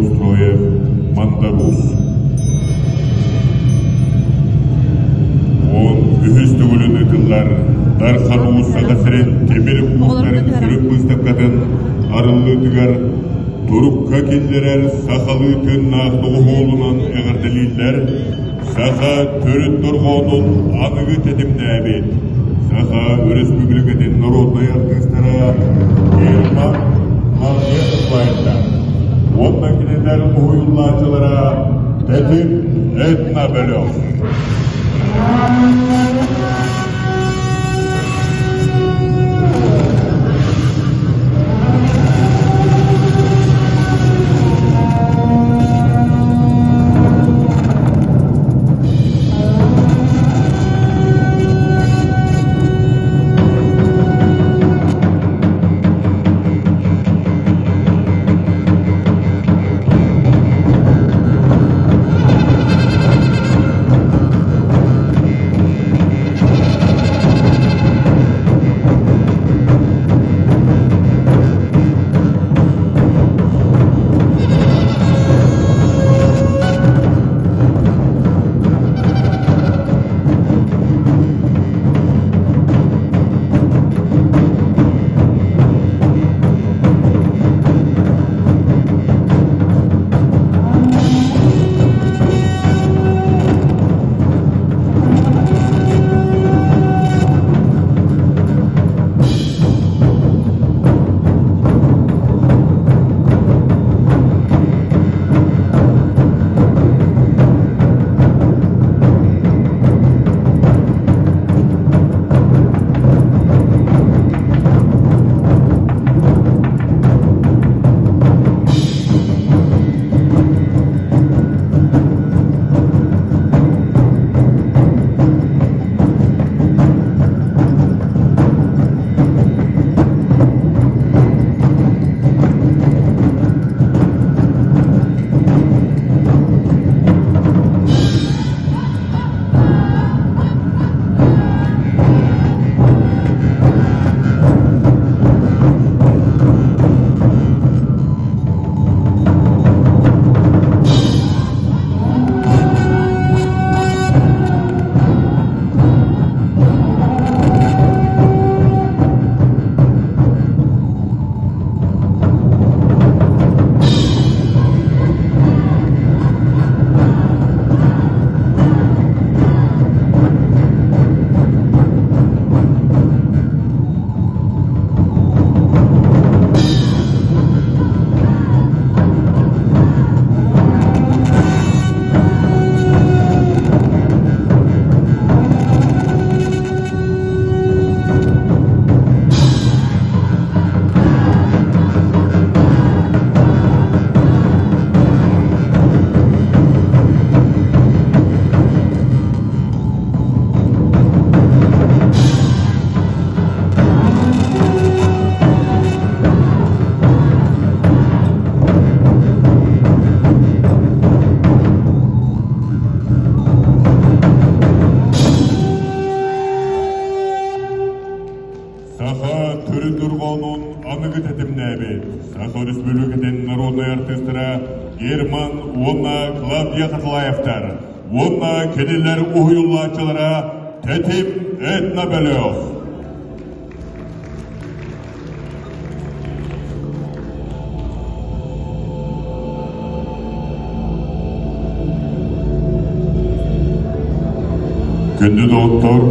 Неустроев, Мандарус. 13 төгүлүн ыытыллар Дархан Уус Саха сирин тимир уустарын сүрүн быыстапкатын арыллыытыгар турукка киллэрэр сахалыы тыыннаах доҕуһуолунан эҕэрдэлииллэр Саха төрүт дорҕоонун аныгы тэтимнээбит Саха Өрөспүүбүлүкэтин народнай артыыстара Герман Мамбетов уонна кинилэр уһуйуллааччылара Тэтим этно-бөлөх. Саха төрүт дорҕоонун аныгы тэтимнээбит Саха Өрөспүүбүлүкэтин народнай артыыстара Герман уонна Клавдия Хатылаевтар уонна кинилэр уһуйуллааччылара Тэтим этно-бөлөх. Күндү доҕоттор!